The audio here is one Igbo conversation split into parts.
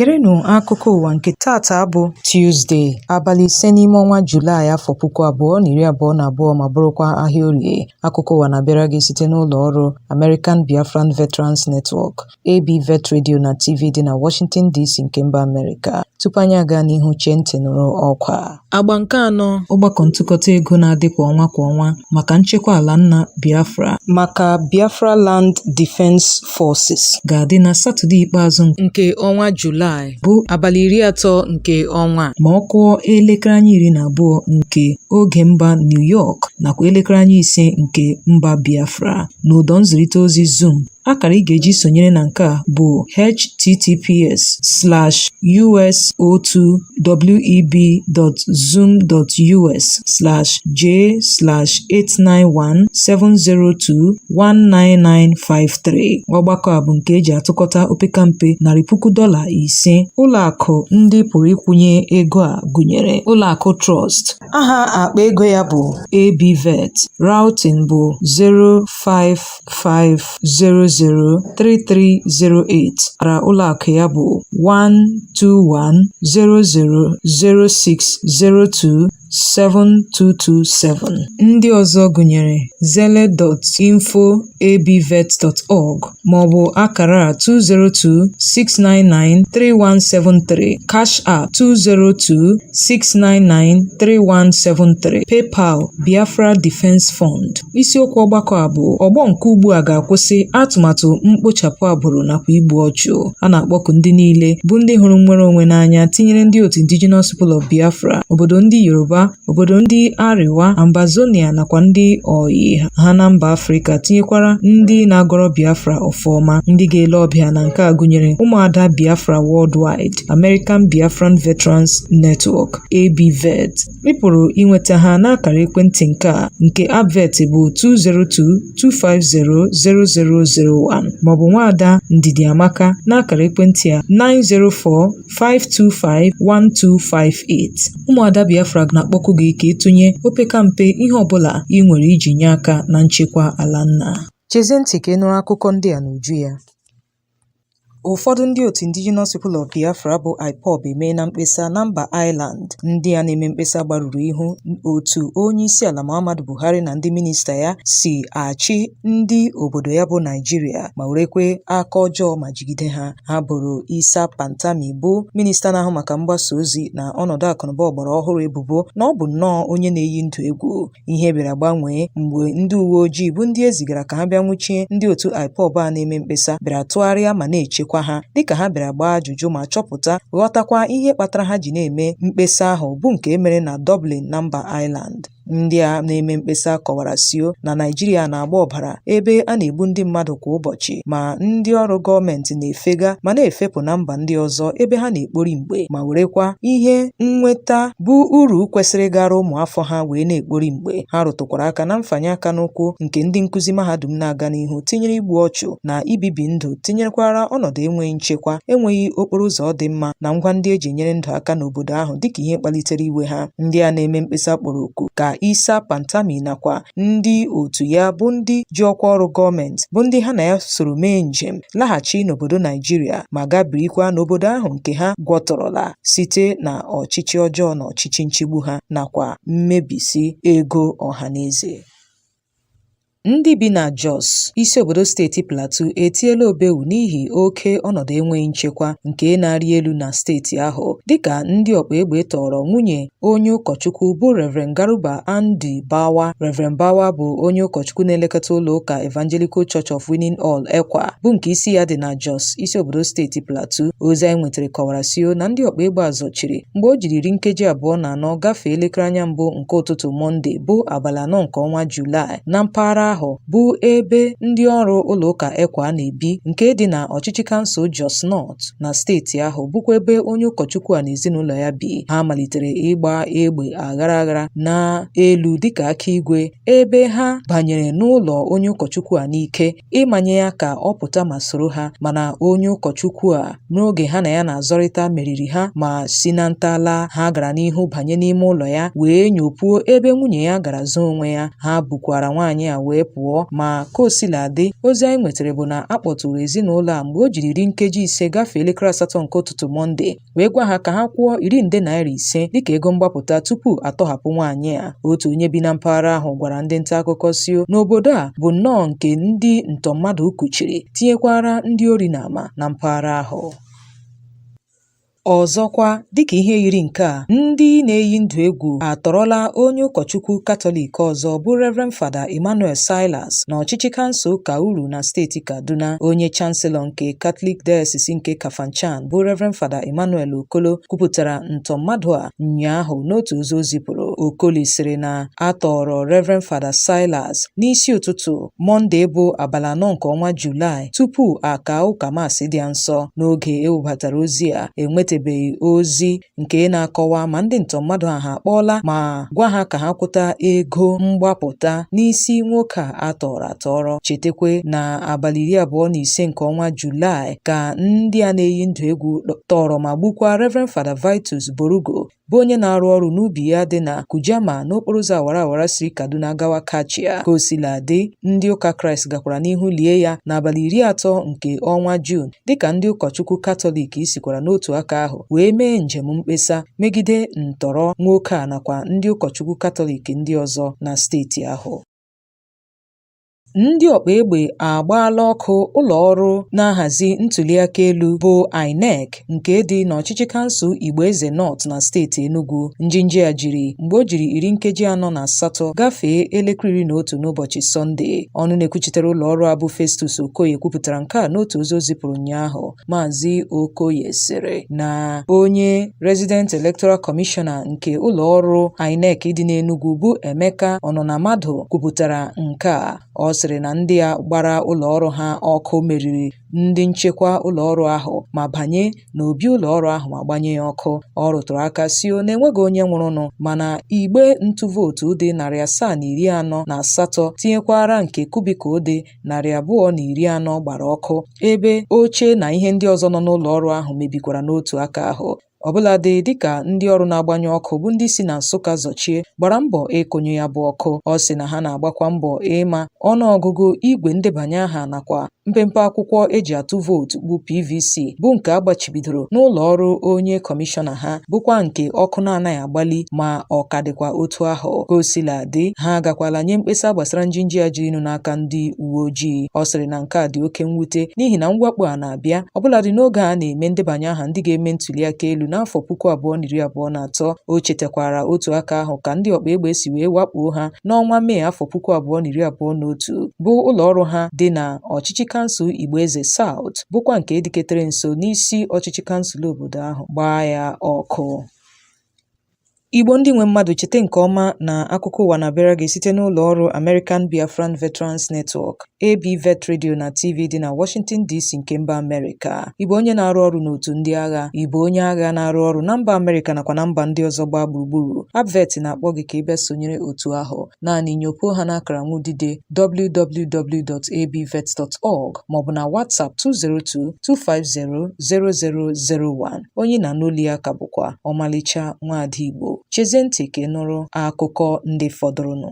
Gerenụ akụkọ ụwa nke tata bụ Tuzdee, abalị 5 n'ime ọnwa Julaị, afọ 2022, ma bụrụkwa ahịa Orie. Akụkọ ụwa na-abịara gị site n'ụlọ ọrụ American Biafran Veterans Network, ABVET Radio na TV dị na Washington DC nke mba Amerịka. Tupu anyị aga n'ihu, chee ntị nụrụ ọkwa. Agba nke anọ ọgbakọ ntụkọta ego na-adị kwa ọnwa kwa ọnwa maka nchekwa ala nna Biafra maka Biafra Land Defense Forces ga-adị na Satọde ikpeazụ nke ọnwa Julaị, bụ abalị 30 nke ọnwa a, ma ọ kụọ elekere anya 12 nke oge mba New York nakwa elekere anya 5 nke mba Biafra n'ụdọ nzirịta ozi Zoom. Akara ị ga-eji sonyere na nke a bụ https://us02web.zoom.us/j/89170219953. Ọgbakọ a bụ nke eji atụkọta opekampe $500,000. Ụlọ akụ ndị pụrụ ịkwụnye ego a gụnyere ụlọ akụ Trust, aha akpa ego ya bụ ABVET, routing bụ 055003308, ara ụlọ akụ ya bụ 1210006027227. Ndị ọzọ gụnyere zelle.info@abvet.org maọbụ akara 202-699-3173, Cash App 202-699-3173, PayPal Biafra Defense Fund. Isiokwu ọgbakọ a bụ ọgbọ nke ugbu a ga-akwụsị atụmatụ mkpochapụ agbụrụ nakwa igbu ọchụ. A na-akpọku ndị niile bụ ndị hụrụ nnwere onwe n'anya, tinyere ndị otu Indigenous People of Biafra, obodo ndị Yoruba, obodo ndị Ariwa, Ambazonia nakwa ndị oyi ha na mba Afrịka, tinyekwara ndị na-agọrọ Biafra ọfọma. Ndị ga-ele ọbịa na nke a gụnyere ụmụada Biafra Worldwide, American Biafran Veterans Network, ABVET. Ị pụrụ inweta ha n'akara ekwentị nke a nke ABVET bụ 202-250-0001 maọbụ nwaada Ndidi Amaka n'akara ekwentị a 904-525-1258. Ụmụada Biafra na-akpọku gị ka ịtụnye opekampe ihe ọbụla ị nwere iji nye aka na nchekwa ala nna. Chezie ntị ka ị nụrụ akụkọ ndị a n'uju ya. Ụfọdụ ndị otu Indigenous People of Biafra bụ IPOB emeela mkpesa na mba Ireland. Ndị a na-eme mkpesa gbarụrụ ihu otu onyeisiala Muhammadu Buhari na ndị minista ya si achị ndị obodo ya bụ Naijiria, ma werekwe aka ọjọọ ma jigide ha. Ha boro Isa Pantami, bụ minista na-ahụ maka mgbasa ozi na ọnọdụ akụnụba ọgbara ọhụrụ, ebubo na ọ bụ nnọọ onye na-eyi ndụ egwu. Ihe bịara gbanwee mgbe ndị uwe ojii, bụ ndị e zigara ka ha bịa nwụchie ndị otu IPOB a na-eme mkpesa, bịara tụgharịa ma na-echekwa ha, dịka ha bịara gbaa ajụjụ ma chọpụta, ghọtakwa ihe kpatara ha ji na-eme mkpesa ahụ, bụ nke mere na Dublin na mba Ireland. Ndị a na-eme mkpesa kọwara sio na Naijiria na-agba ọbara, ebe a na-egbu ndị mmadụ kwa ụbọchị, ma ndị ọrụ gọọmenti na-efega ma na-efepụ na mba ndị ọzọ ebe ha na-ekpori mgbe, ma werekwa ihe nnweta bụ uru kwesịrị gara ụmụafọ ha wee na-ekpori mgbe. Ha rụtụkwara aka na mfanye aka n'ụkwụ nke ndị nkụzi mahadum na-aga n'ihu, tinyere igbu ọchụ na ibibi ndụ, tinyekwara ọnọdụ enweghị nchekwa, enweghị okporo ụzọ dị mma na ngwa ndị eji enyere ndụ aka n'obodo ahụ, dịka ihe kpalitere iwe ha. Ndị a na-eme mkpesa kpọrọ oku ka Isa Pantami nakwa ndị otu ya, bụ ndị ji ọkwa ọrụ gọọmenti, bụ ndị ha na ya soro mee njem, laghachi n'obodo Naijiria ma gaa birikwa n'obodo ahụ nke ha gwọtọrọla site na ọchịchị ọjọọ na ọchịchị nchigbu ha nakwa mmebisi ego ọhaneze. Ndị bi na Jos, isi obodo steeti Plateau, etiela obewu n'ihi oke ọnọdụ enweghị nchekwa nke na-arị elu na steeti ahụ, dịka ndị ọkpa egbe tọrọ nwunye onye ụkọchukwu bụ Reverend Garuba Andy Bawa. Reverend Bawa bụ onye ụkọchukwu na-elekọta ụlọ ụka Evangelical Church of Winning All, ECWA, bụ nke isi ya dị na Jos, isi obodo steeti Plateau. Ozi anyị nwetara kọwara sio na ndị ọkpa egbe a zọchiri mgbe o jiri 24 gafee elekere anya mbụ nke ụtụtụ Mọnde, bụ abalị 4 nke ọnwa Julaị, na mpaghara ahụ bụ ebe ndị ọrụ ụlọụka ECWA na-ebi, nke dị na ọchịchị kansụl Jos North na steeti ahụ, bụkwa ebe onye ụkọchukwu a na ezinụlọ ya bi. Ha malitere ịgba egbe aghara aghara n'elu dịka aka igwe, ebe ha banyere n'ụlọ onye ụkọchukwu a n'ike ịmanye ya ka ọ pụta ma soro ha, mana onye ụkọchukwu a, n'oge ha na ya na-azọrịta, meriri ha ma si na ntala. Ha gara n'ihu banye n'ime ụlọ ya wee nyopuo ebe nwunye ya gara zoo onwe ya. Ha bukwara nwaanyị a wee wee pụọ. Ma ka o sila dị, ozi anyị nwetara bụ na a kpọtụrụ ezinụlọ a mgbe o jiri 5:40 gafee elekere 8 nke ụtụtụ Mọnde wee gwa ha ka ha kwụọ iri nde naira 5 dịka ego mgbapụta tupu atọhapụ nwaanyị a. Otu onye bi na mpaghara ahụ gwara ndị nta akụkọ sio n'obodo a bụ nnọọ nke ndị ntọ mmadụ kuchiri, tinyekwara ndị ori na ama na mpaghara ahụ. Ọzọkwa, dịka ihe yiri nke a, ndị na-eyi ndụ egwu atọrọla onye ụkọchukwu Katọlik ọzọ bụ Reverend Fada Emmanuel Silas n'ọchịchị kansụl Kauru na steeti Kaduna. Onye Chancellor nke Catholic Diocese nke Kafanchan bụ Reverend Fada Emmanuel Okolo kwupụtara ntọ mmadụ a ụnyaahụ n'otu ozi o zipụrụ. Okoli sịrị na a tọọrọ Reverend Fada Silas n'isi ụtụtụ Mọnde bụ abalị 4 nke ọnwa Julaị tupu a kaa ụka Maasị dị nsọ. N'oge e webatara ozi a, enwetabeghị ozi nke na-akọwa ma ndị ntọ mmadụ a ha akpọọla ma gwa ha ka ha kwụta ego mgbapụta n'isi nwoke a a tọọrọ atọrọ. Chetakwa na abalị 25 nke ọnwa Julaị ka ndị a na-eyi ndụ egwu tọọrọ ma gbukwa Reverend Fada Vitus Borugo bụ onye na-arụ ọrụ n'ubi ya dị na Kujama n'okporo ụzọ awara awara siri Kaduna gawa Kachia. Ka o sila dị, ndị ụka Kraịst gakwara n'ihu lie ya n'abalị 30 nke ọnwa Juun dịka ndị ụkọchukwu Katọlik sikwara n'otu aka ahụ wee mee njem mkpesa megide ntọrọ nwoke a nakwa ndị ụkọchukwu Katọlik ndị ọzọ na steeti ahụ. Ndị ọkpa egbe agbaala ọkụ ụlọ ọrụ na-ahazi ntuliaka elu bụ INEC nke dị n'ọchịchị kansụl Igboeze North na steeti Enugu. Njinji a jiri mgbe o jiri 48 gafee elekere 11 n'ụbọchị Sọnde. Ọnụ na-ekwuchitere ụlọ ọrụ a bụ Festus Okoye kwupụtara nke a n'otu ozi o zipụrụ ụnyaahụ. Maazị Okoye sịrị na onye Resident Electoral Commissioner nke ụlọ ọrụ INEC dị n'Enugu bụ Emeka Ọnọnamadụ kwupụtara nke a. Ọ sịrị na ndị a gbara ụlọ ọrụ ha ọkụ meriri ndị nchekwa ụlọ ọrụ ahụ ma banye n'obi ụlọ ọrụ ahụ ma gbanye ya ọkụ. Ọ rụtụrụ aka sio na enweghị onye nwụrụnụ, mana igbe ntụ vootu dị 748 tinyekwara nke cubicle dị 240 gbara ọkụ, ebe oche na ihe ndị ọzọ nọ n'ụlọ ọrụ ahụ mebikwara n'otu aka ahụ. Ọbụladị dịka ndị ọrụ na-agbanyụ ọkụ bụ ndị si na Nsụka zọchie gbara mbọ ịkụnyụ ya bụ ọkụ. Ọ sị na ha na-agbakwa mbọ ịma ọnụọgụgụ igwe ndebanye aha nakwa mpempe akwụkwọ e ji atụ vootu bụ PVC bụ nke a gbachibidoro n'ụlọ ọrụ onye kọmishọna ha, bụkwa nke ọkụ na-anaghị agbali ma ọ ka dịkwa otu ahụ. Ka o sila dị, ha agakwala nye mkpesa gbasara njinji a jirinụ n'aka ndị uwe ojii. Ọ sịrị na nke a dị oke mwute n'ihi na mwakpo a na-abịa ọbụladị n'oge a na-eme ndebanye aha ndị ga-eme ntuliaka elu n'afọ 2023. O chetakwara otu aka ahụ ka ndị ọkpa egbe si wee wakpo ha n'ọnwa Mee afọ 2021 bụ ụlọ ọrụ ha dị na ọchịchị kansụl Igboeze South, bụkwa nke dịketere nso n'isi ọchịchị kansụl obodo ahụ, gbaa ya ọkụ. Igbo ndị nwe mmadụ, cheta nke ọma na akụkọ ụwa na-abịara gị site n'ụlọ ọrụ American Biafran Veterans Network, ABVET Radio na TV dị na Washington DC nke mba Amerịka. Ị bụ onye na-arụ ọrụ n'otu ndị agha, ị bụ onye agha na-arụ ọrụ na mba Amerịka nakwa na mba ndị ọzọ gbaa gburugburu, ABVET na-akpọ gị ka ị bịa sonyere otu ahụ. Naanị nyopuo ha n'akara nwudide www.abvet.org maọbụ na WhatsApp 202 250 0001. Onye na-anụ olu ya ka bụkwa ọmalịcha nwaada Igbo. Chezie ntị ka ị nụrụ akụkọ ndị fọdụrụnụ.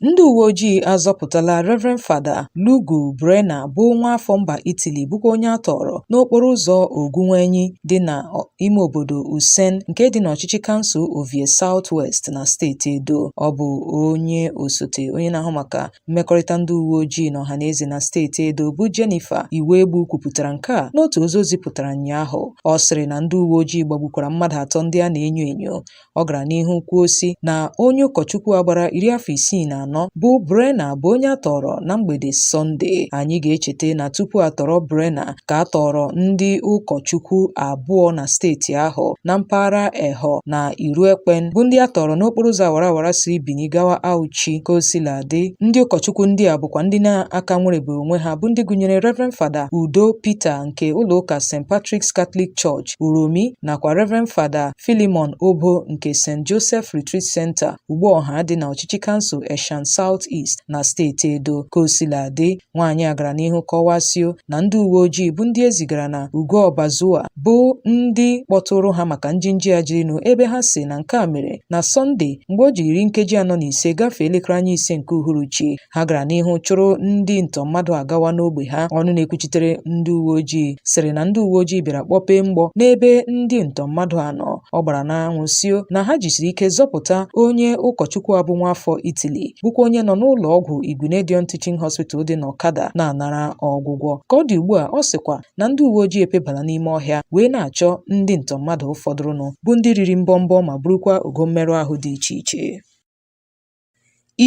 Ndị uwe ojii azọpụtala Reverend Fada Luigi Brenna bụ nwa afọ mba Italy, bụkwa onye a tọọrọ n'okporo ụzọ Ogunwenyi dị na ime obodo Usen nke dị n'ọchịchị kansụl Ovie South West na steeti Edo. Ọ bụ onye osote onye na-ahụ maka mmekọrịta ndị uwe ojii na ọhaneze na steeti Edo bụ Jennifer Iwegbu kwupụtara nke a n'otu ozi o zipụtara ụnyaahụ. Ọ sịrị na ndị uwe ojii gbagbukwara mmadụ atọ ndị a na-enyo enyo. Ọ gara n'ihu kwuo sị na onye ụkọchukwu a gbara 64 bụ Brenna bụ onye a tọọrọ na mgbede Sọnde. Anyị ga-echeta na tupu a tọrọ Brenna ka a tọọrọ ndị ụkọchukwu abụọ na steeti ahụ na mpaghara Eho na Iruekpen, bụ ndị a tọọrọ n'okporo ụzọ awara awara siri Bini gawa Auchi. Ka o sila dị, ndị ụkọchukwu ndị a bụkwa ndị na-aka nwerebe onwe ha, bụ ndị gụnyere Reverend Fada Udo Peter nke ụlọụka St. Patrick's Catholic Church, Uromi, nakwa Reverend Fada Philemon Obo nke St. Joseph Retreat Center, Ugboọha dị na ọchịchị kansụl Eshan Esan South East na steeti Edo. Ka o sila dị, nwaanyị a gara n'ihu kọwasịo na ndị uwe ojii bụ ndị e zigara na Ugwuọbazụa bụ ndị kpọtụrụ ha maka njinji a jirinụ ebe ha sị na nke a mere na Sọnde mgbe o jiri 45 gafee elekere anya 5 nke uhuruchi. Ha gara n'ihu chụrụ ndị ntọ mmadụ a gawa n'ogbe ha. Ọnụ na-ekwuchitere ndị uwe ojii sịrị na ndị uwe ojii bịara kpọpee mgbọ n'ebe ndị ntọ mmadụ a nọ. Ọ gbara n'anwụ sio na ha jisiri ike zọpụta onye ụkọchukwu a bụ nwaafọ Italy bụkwa onye nọ n'ụlọ ọgwụ Igbinedion Teaching Hospital dị n'Ọkada na-anara ọgwụgwọ. Ka ọ dị ugbu a, ọ sịkwa na ndị uwe ojii epebala n'ime ọhịa wee na-achọ ndị ntọ mmadụ fọdụrụnụ bụ ndị riri mbọmbọ ma burukwa ogo mmerụ ahụ dị iche iche.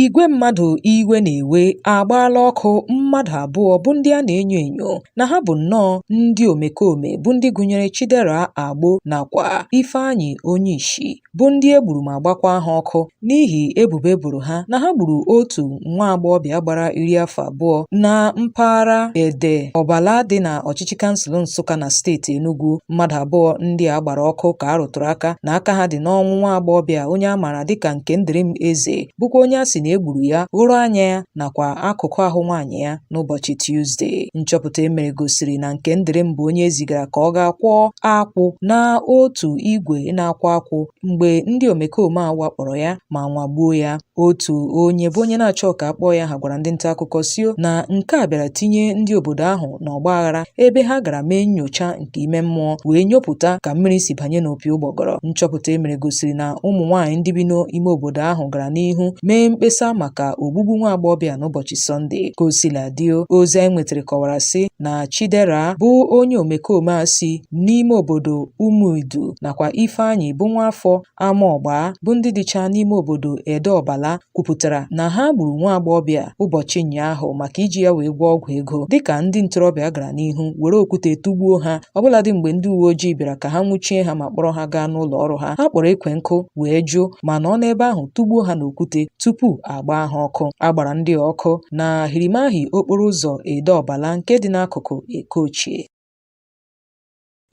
Igwe mmadụ iwe na-ewe agbaala ọkụ mmadụ abụọ bụ ndị a na-enyo enyo na ha bụ nnọọ ndị omekome bụ ndị gụnyere Chidera Agbo nakwa Ifeanyi Onyeisi bụ ndị e gburu ma gbakwa ha ọkụ n'ihi ebubo e boro ha na ha gburu otu nwa agbọghọbịa gbara 20 na mpaghara Ede Ọbala dị na ọchịchị kansụl Nsụka na steeti Enugu. Mmadụ abụọ ndị a gbara ọkụ ka a rụtụrụ aka na aka ha dị n'ọnwụ nwa agbọghọbịa onye a maara dịka Nkemdirim Eze bụkwa onye a sị na e gburu ya ghụrụ anya ya nakwa akụkụ ahụ nwaanyị ya n'ụbọchị Tuzdee. Nchọpụta e mere gosiri na Nkemdirim bụ onye e zigara ka ọ gaa kwọọ akwụ na otu igwe na-akwọ akwụ mgbe ndị omekome a wakporo ya ma nwagbuo ya. Otu onye bụ onye na-achọ ka a kpọọ ya aha gwara ndị nta akụkọ sio na nke a bịara tinye ndị obodo ahụ n'ọgba aghara ebe ha gara mee nnyocha nke ime mmụọ wee nyopụta ka mmiri si banye n'opi ụgbọgọrọ. Nchọpụta e mere gosiri na ụmụ nwaanyị ndị bi n'ime obodo ahụ gara n'ihu mee mkpesa maka ogbugbu nwa agbọghọbịa n'ụbọchị Sọnde. Ka o sila dị, ozi anyị nwetara kọwara sị na Chidera bụ onye omekome a si n'ime obodo Umuidu nakwa Ifeanyị bụ nwa afọ Amaọgba bụ ndị dịcha n'ime obodo Edeọbala kwupụtara na ha gburu nwa agbọghọbịa ụbọchị ụnyaahụ maka iji ya wee gwọọ ọgwụ ego dịka ndị ntorobịa gara n'ihu were okwute tụgbuo ha ọbụladị mgbe ndị uwe ojii bịara ka ha nwụchie ha ma kpọrọ ha gaa n'ụlọ ọrụ ha. Ha kpọrọ ekwe nkụ wee jụ ma nọ n'ebe ahụ tụgbuo ha n'okwute tupu a gbaa ha ọkụ. A gbara ndị ọkụ na Hirimahi okporo ụzọ Edeọbala nke dị n'akụkụ Eke Ochie.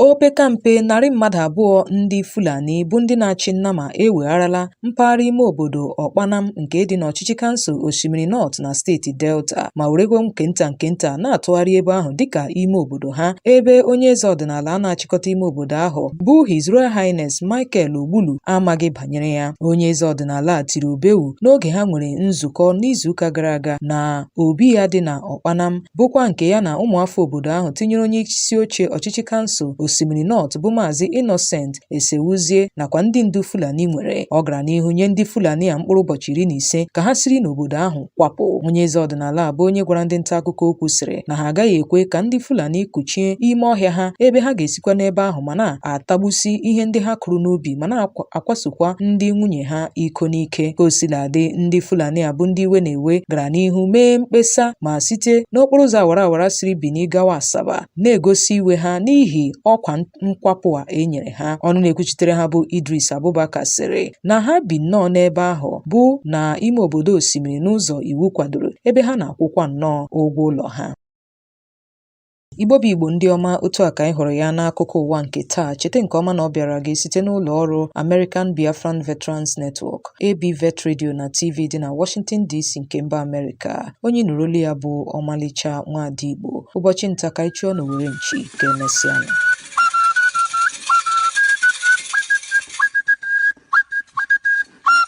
Opekampe 200 ndị Fulani bụ ndị na-achị nnama ewegharala mpaghara ime obodo Ọkpanam nke dị n'ọchịchị kansụl Osimiri North na steeti Delta ma werekwa nke nta nke nta na-atụgharị ebe ahụ dịka ime obodo ha, ebe onye eze ọdịnala na-achịkọta ime obodo ahụ bụ His Royal Highness Michael Ogbulu amaghị banyere ya. Onye eze ọdịnala a tiri obewu n'oge ha nwere nzukọ n'izuụka gara aga na obi ya dị na Ọkpanam bụkwa nke ya na ụmụafọ obodo ahụ tinyere onye isi oche ọchịchị kansụl Osimiri North bụ Maazị Innocent Esewuzie nakwa ndị ndu Fulani nwere. Ọ gara n'ihu nye ndị Fulani a mkpụrụ ụbọchị 15 ka ha siri n'obodo ahụ kwapụ. Onye eze ọdịnala a bụ onye gwara ndị nta akụkọ okwu sịrị na ha agaghị ekwe ka ndị Fulani kuchie ime ọhịa ha ebe ha ga-esikwa n'ebe ahụ ma na-atagbusi ihe ndị ha kụrụ n'ubi ma na-akwasokwa ndị nwunye ha iko n'ike. Ka o sila dị, ndị Fulani a bụ ndị iwe na-ewe gara n'ihu mee mkpesa ma site n'okporo ụzọ awara awara siri Benin gawa Asaba na-egosi iwe ha n'ihi ọkwa nkwapụ a e nyere ha. Ọnụ na-ekwuchitere ha bụ Idris Abubakar sịrị na ha bi nnọọ n'ebe ahụ bụ na ime obodo Osimiri n'ụzọ iwu kwadoro ebe ha na-akwụkwa nnọọ ụgwọ ụlọ ha. Igbo bụ Igbo ndị ọma, otu a ka anyị hụrụ ya n'akụkọ ụwa nke taa. Cheta nke ọma na ọ bịara gị site n'ụlọ ọrụ American Biafran Veterans Network, ABVET Radio na TV dị na Washington DC nke mba Amerịka. Onye nụrụ olu ya bụ Ọmalịcha Nwaada Igbo. Ụbọchị nta ka anyị chụọ n'owere nchi, ka emesịanụ.